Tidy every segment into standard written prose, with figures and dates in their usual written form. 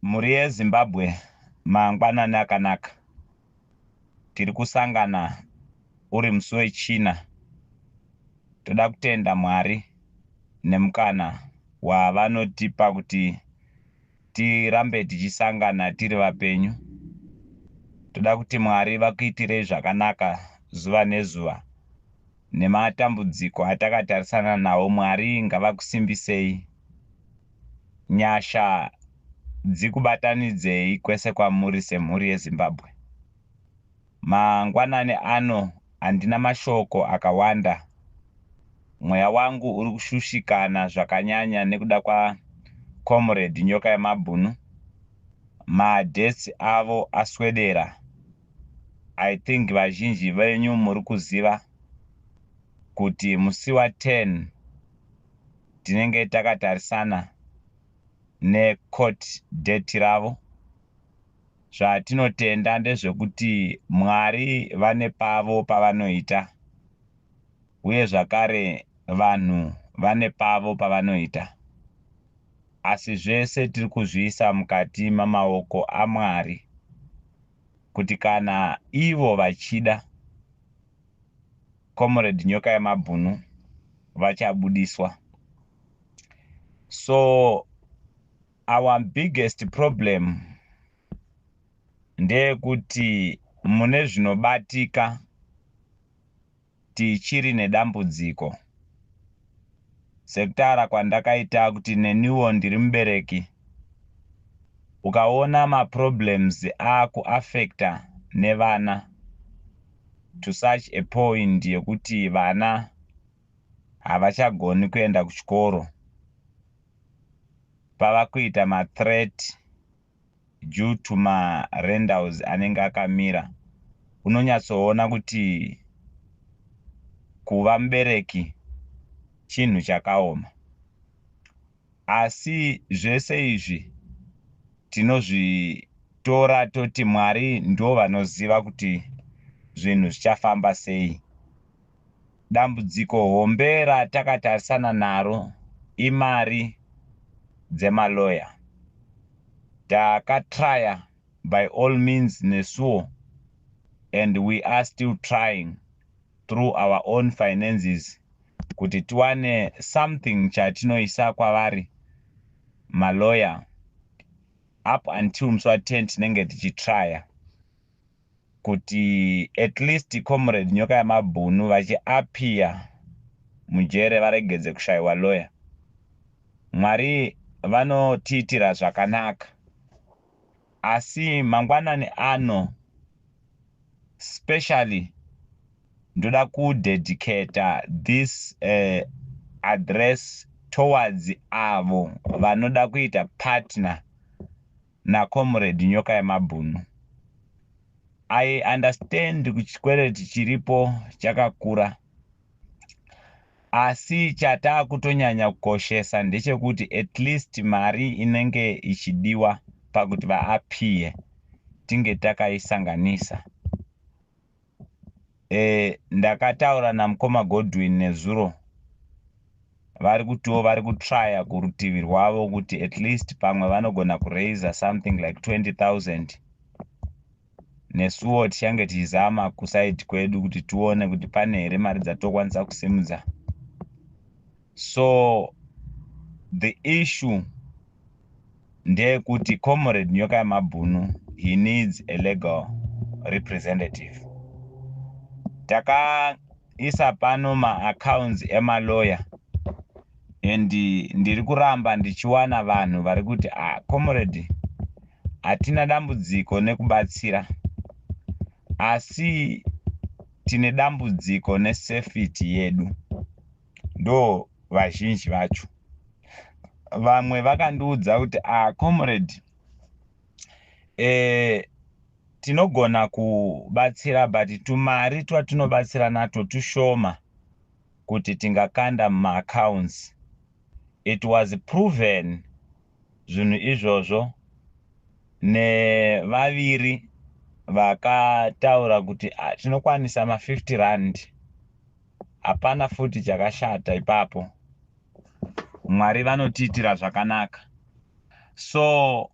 Mhuri yeZimbabwe, mangwanani akanaka. Tiri kusangana uri musi weChina. Toda kutenda Mwari nemukana wavanotipa kuti tirambe tichisangana tiri vapenyu. Toda kuti Mwari vakuitirei zvakanaka zuva nezuva nematambudziko atakatarisana nawo. Mwari ngavakusimbisei. Nyasha dzikubatanidzei kwese kwamuri semhuri yeZimbabwe. Mangwanani ano handina mashoko akawanda. Mweya wangu uri kushushikana zvakanyanya nekuda kwaComrade Nyoka yemabhunu. Madates avo aswedera. I think vazhinji venyu muri kuziva kuti musi wa10 tinenge takatarisana necourt date ravo. Zvatinotenda ndezvekuti Mwari vane pavo pavanoita, uye zvakare vanhu vane pavo pavanoita, asi zvese tiri kuzviisa mukati mamaoko aMwari kuti kana ivo vachida, Comrade Nyoka yemabhunu vachabudiswa. So our biggest problem ndeyekuti mune zvinobatika tichiri nedambudziko. Sekutaura kwandakaita kuti neniwo ndiri mubereki, ukaona maproblems aakuafecta nevana to such a point yekuti vana havachagoni kuenda kuchikoro, pava kuita mathreat due to marentals anenge akamira, unonyatsoona kuti kuva mubereki chinhu chakaoma. Asi zvese izvi tinozvitora toti Mwari ndo vanoziva kuti zvinhu zvichafamba sei. Dambudziko hombe ratakatarisana naro imari dzemaloya. Takatrya by all means nesuwo, and we are still trying through our own finances kuti tiwane something chatinoisa kwavari maloya. Up until musi wa10 tinenge tichitrya kuti at least Comrade Nyoka yamabhunu vachiappear mujere varegedze kushayiwa lawyer. Mwari vanotiitira zvakanaka. Asi mangwanani ano specially ndoda kudedicata this address towards avo vanoda kuita partner naComrade Nyoka yemabhunu. I understand kuti chikwereti chiripo chakakura, asi chataakutonyanya kukoshesa ndechekuti at least mari inenge ichidiwa pakuti vaappear tinge takaisanganisa. Ndakataura namukoma Godwin nezuro, vari kutiwo vari kutrya kurutivi rwavo kuti at least pamwe vanogona kuraisa something like 20 000. Nesuwo tichange tichizama kuside kwedu kuti tione kuti pane here mari dzatokwanisa kusimudza. So the issue ndeyekuti Comrade Nyoka yemabhunu, he needs a legal representative. Takaisa pano maaccounts emaloya and ndiri kuramba ndichiwana vanhu vari kuti, "Ah, comrade, hatina dambudziko nekubatsira, asi tine dambudziko nesafety yedu." Ndo vazhinji vacho. Vamwe vakandiudza kuti, "Ah, comrade, tinogona kubatsira, but tumari twatinobatsira natwo tushoma kuti tingakanda mumaaccounts." It was proven zvinhu izvozvo nevaviri vakataura kuti, "Ah, tinokwanisa ma50 rand." Hapana futi chakashata ipapo. Mwari vanotiitira zvakanaka. So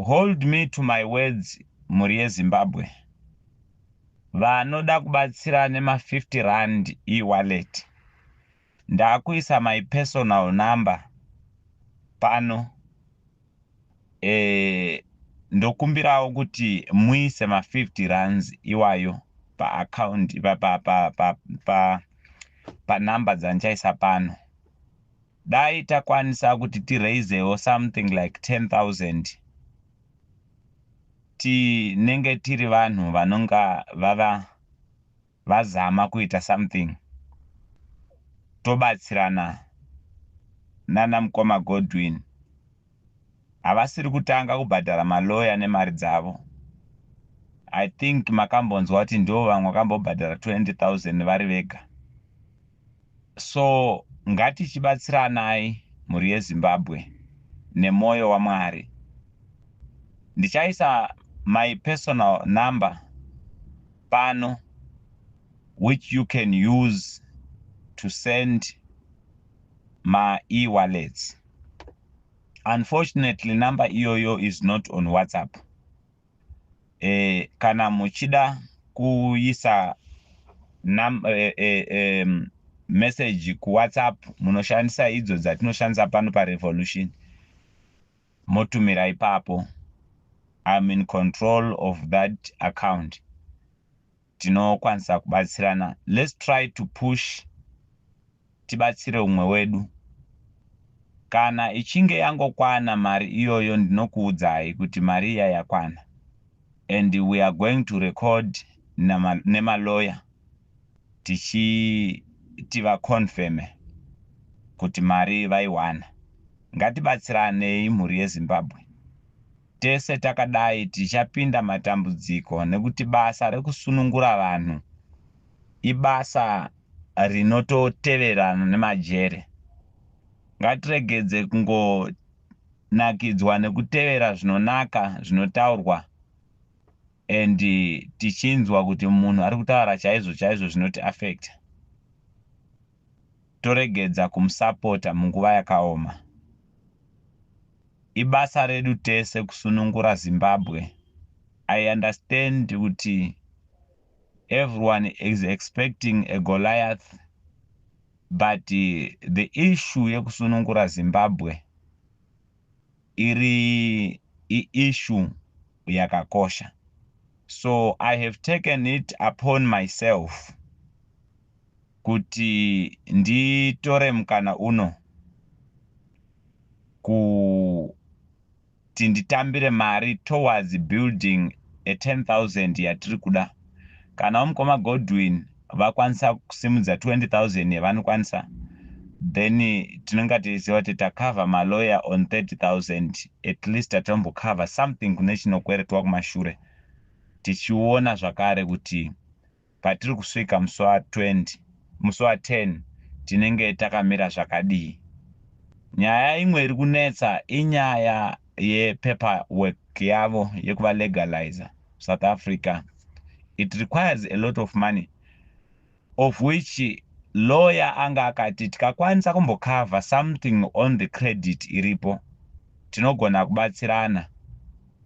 Hold me to my words, mhuri yeZimbabwe. Vanoda kubatsira nema50 rand e-wallet, ndakuisa my personal number pano. Ndokumbirawo kuti muise ma50 rands iwayo paaccount panhamba dzandichaisa pano. Dai takwanisa kuti tiraisewo something like 10,000, tinenge tiri vanhu vanonga vava vazama kuita something, tobatsirana nana mukoma Godwin. Havasiri kutanga kubhadhara maloya nemari dzavo. I think makambonzwa kuti ndo vamwe vakambobhadhara 20 000 vari vega. So ngatichibatsiranai, mhuri yeZimbabwe, nemwoyo waMwari. Ndichaisa my personal number pano, which you can use to send ma-e-wallets. Unfortunately, number iyoyo is not on WhatsApp. Kana muchida kuisa message kuWhatsApp, munoshandisa idzo dzatinoshandisa pano paRevolution, motumira ipapo. I'm in control of that account. Tinokwanisa kubatsirana. Let's try to push, tibatsire umwe wedu. Kana ichinge yangokwana mari iyoyo, ndinokuudzai kuti mari iya yakwana, and we are going to record nemaloya tichiti vaconfirme kuti mari vaiwana. Ngatibatsiranei, mhuri yeZimbabwe. Tese takadai tichapinda matambudziko, nekuti basa rekusunungura vanhu ibasa rinototeverana nemajere. Ngatiregedze kungonakidzwa nekutevera zvinonaka zvinotaurwa and tichinzwa kuti munhu ari kutaura chaizvo chaizvo zvinoti affecta, toregedza kumusapota munguva yakaoma. Ibasa redu tese kusunungura Zimbabwe. I understand kuti everyone is expecting a Goliath, but the issue yekusunungura Zimbabwe iri iissue yakakosha. So I have taken it upon myself kuti nditore mukana uno kuti nditambire mari towards building a 10,000 yatiri kuda. Kana mukoma Godwin vakwanisa kusimudza 20 000 yavanokwanisa, then tinonga tichiziva kuti takavha malawyer on 30 000. At least tatombokavha something kune chinokweretwa kumashure, tichiona zvakare kuti patiri kusvika musi wa20, musi wa10, tinenge takamira zvakadii. Nyaya imwe iri kunetsa inyaya yepaperwork yavo yekuva legalizer South Africa. It requires a lot of money, of which lawyer anga akati tikakwanisa kumbokavha something on the credit iripo, tinogona kubatsirana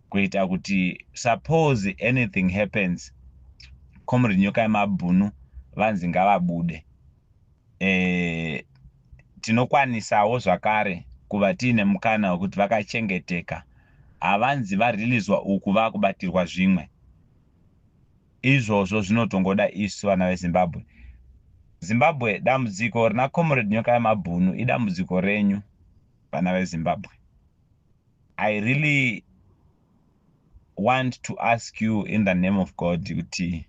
kuita kuti suppose anything happens, Comrade Nyoka yemabhunu vanzi ngavabude, tinokwanisawo zvakare kuva tiine mukana wekuti vakachengeteka, havanzi vareleaswa uku vakubatirwa zvimwe. Izvozvo zvinotongoda isu vana veZimbabwe. Zimbabwe, dambudziko rina Comrade Nyoka yemabhunu idambudziko renyu, vana veZimbabwe. I really want to ask you in the name of God kuti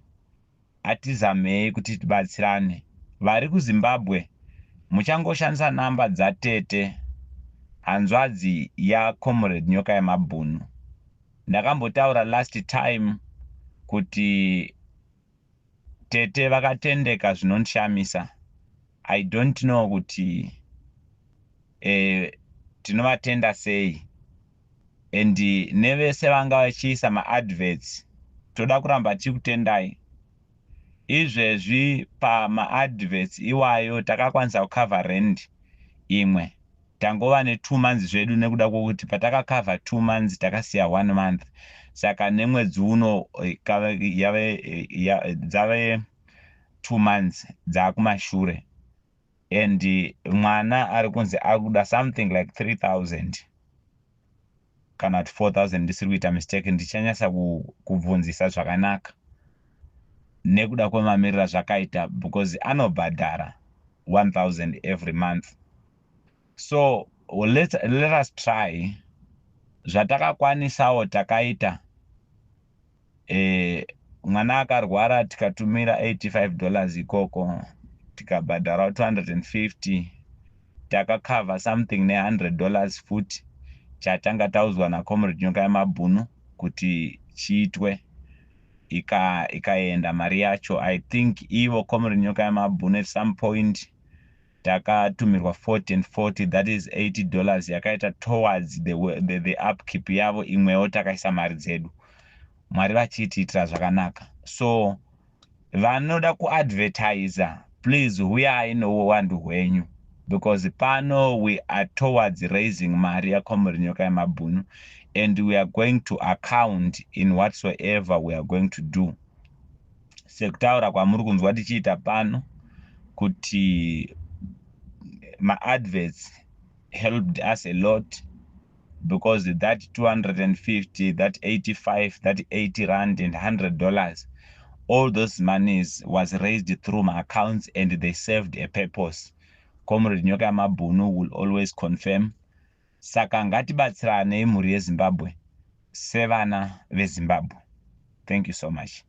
atizamei kuti tibatsirane. Vari kuZimbabwe, muchangoshandisa namba dzatete, hanzvadzi yaComrade Nyoka yemabhunu. Ndakambotaura last time kuti tete vakatendeka zvinondishamisa. I don't know kuti tinovatenda sei. And nevese vanga vachiisa maadverts, toda kuramba tichikutendai. Izvezvi pamaadverts iwayo takakwanisa kukavha rent imwe. Tangova ne2 months zvedu, nekuda kwokuti patakakavha 2 months, takasiya one month. Saka nemwedzi uno yave dzave 2 months dzaakumashure, and mwana ari kunzi ari kuda something like 3000 kana kuti 4000. Ndisiri kuita mistake, ndichanyatsa kubvunzisa zvakanaka nekuda kwemamiriro azvakaita, because anobhadhara 1000 every month. So let us try zvatakakwanisawo. Takaita mwana akarwara, tikatumira $85 ikoko, tikabhadhara 250, takakavha something ne$100 futi, chatanga taudzwa naComrade Nyoka Yemabhunu kuti chiitwe. Ikaenda mari yacho. I think ivo Comrade Nyoka Yemabhunu, at some point takatumirwa 40 and 40, that is $80, yakaita towards the upkeep yavo. Imwewo takaisa mari dzedu, Mwari vachitiitira zvakanaka. So vanoda kuadvertisa, please huyai nouwandu hwenyu, because pano we are towards raising mari yaComrade Nyoka Yemabhunu, and we are going to account in whatsoever we are going to do. Sekutaura kwamuri kunzwa tichiita pano kuti maadverts helped us a lot, because that 250, that 85, that 80 rand and $100, all those monies was raised through my accounts and they served a purpose. Comrade Nyoka Yamabhunu will always confirm. Saka ngatibatsiranei, mhuri yeZimbabwe, sevana veZimbabwe. Thank you so much.